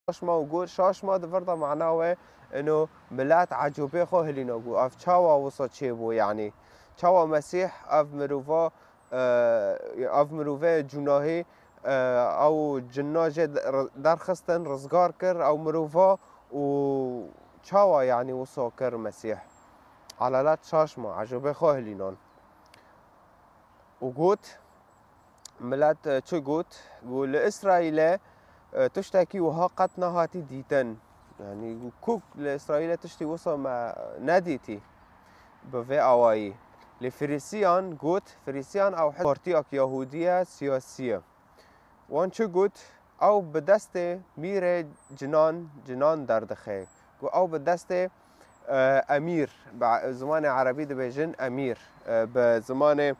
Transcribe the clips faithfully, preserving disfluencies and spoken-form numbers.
Şaşma û got, şaşma di vir de mana we ino milet ecûbê xwe hilîna, got, ev çawa wisa çêbû, yanî çawa Mesîh ev mirova, e, ev mirovê cunahî, e, ew cinna jê de-, derxistin, rizgar kir ew mirova û çawa, yanî wisa kir Mesîh? Elalet şaşma, ecûbê xwe hilînan. Û got, milet, e, çi got? Got, li Îsraîlê, e, tiştekî wiha qet nehatî dîtin. Yanî, got, kuk li Îsraîlê tiştî wisa me nedîtî bi vê awayî. Lê Firîsiyan got, Firîsiyan ew hizb partiyak Yahûdî ye, siyasî ye. Wan çi got? Ew bi destê mîrê cinan, cinan derdixe. Got, ew bi destê, e, emîr, bi zimanê erebî dibêjin emîr, e, bi zimanê,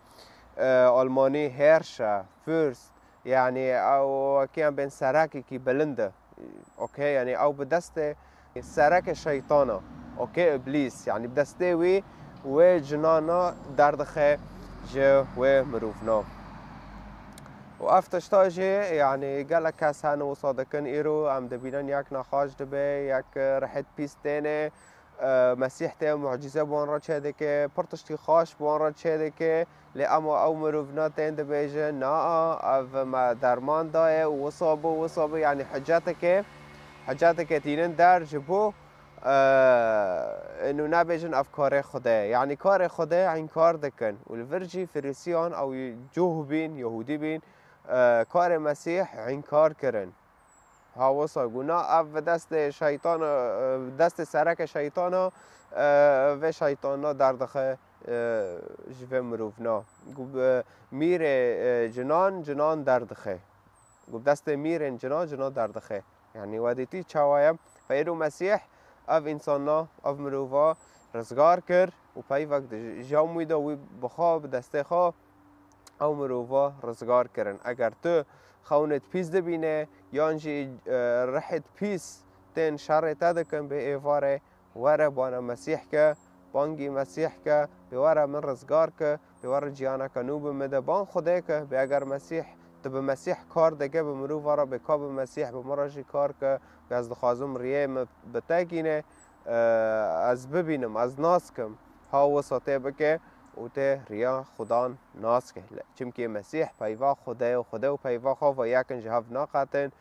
e, almanî Herrscher, Fürst, yanî ew wekî em bên serekekî bilind e. Okey, yanî ew bi destê sereke şeytana, okey, îblîs, yanî bi destê wî wê cinana derdixe ji wê mirovna. Û ev tişta jî, yanî gelek kes hene wisa dikin, îro em dibînin yek nexweş dibe, yek rihêt pîs têne, e, Mesîh tê mucîze bi wan re çêdike, pir tiştî xweş bi wan re çêdike, lê ema ew mirovna tên dibêjin, na, ev me derman daye û wisa bû, wisa bû, yanî hiceteke, hiceteke tînin der ji bo, e, inu nebêjin ev karê Xwedê ye. Yanî karê Xwedê înkar dikin û li vir jî Firîsiyan ew cuh bîn, Yahûdî bîn, e, karê Mesîh înkar kirin. Ha wisa got, na, ev bi destê şeytana, e, destê sereke şeytana, e, vê şeytana derdixe, e, ji vê mirovna. Got, bi mîrê, e, cinan, cinan derdixe. Got, bi destê mîrên cinan, cinan derdixe. Yanî we dîtî çawa ye? Fe îro Mesîh ev însana, ev mirova rizgar kir û peyvek di jam wî de wî bi xwe, bi destê xwe ew mirova rizgar kirin. Eger tu xewnêt pîs dibîne yan jî, e, rihêt pîs tên şerê te dikin bê êvarê, were bana Mesîh ke, bangî Mesîh ke, bê were min rizgar ke, bê were ciyaneke nû bi min de, bang Xwedê ke, bê eger Mesîh, tu bi Mesîh kar dike, bi mirova re bê ka bi Mesîh, bi min re jî kar ke, ez dixwazim riyê min bi te gîne, e, ez bibînim, ez nas kim, ha wisa tê bike û tê riya Xudan nas ke. Çimkî Mesîh peyva Xwedê ye û Xwedê û peyva xwe ve yekin ji hev naqetin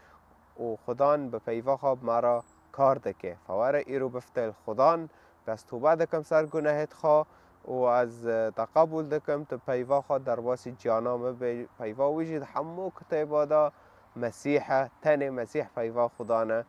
û Xudan bi peyva xwe bi me re kar dike. Fe were îro bifte li Xudan, ez tobe dikim ser gunehêt xwe û ez, e, te qebûl dikim, tu peyva xwe derbasî ciyana min bê. Peyva wî jî di hemû kitêba de Mesîh e, tenê Mesîh peyva Xudan e.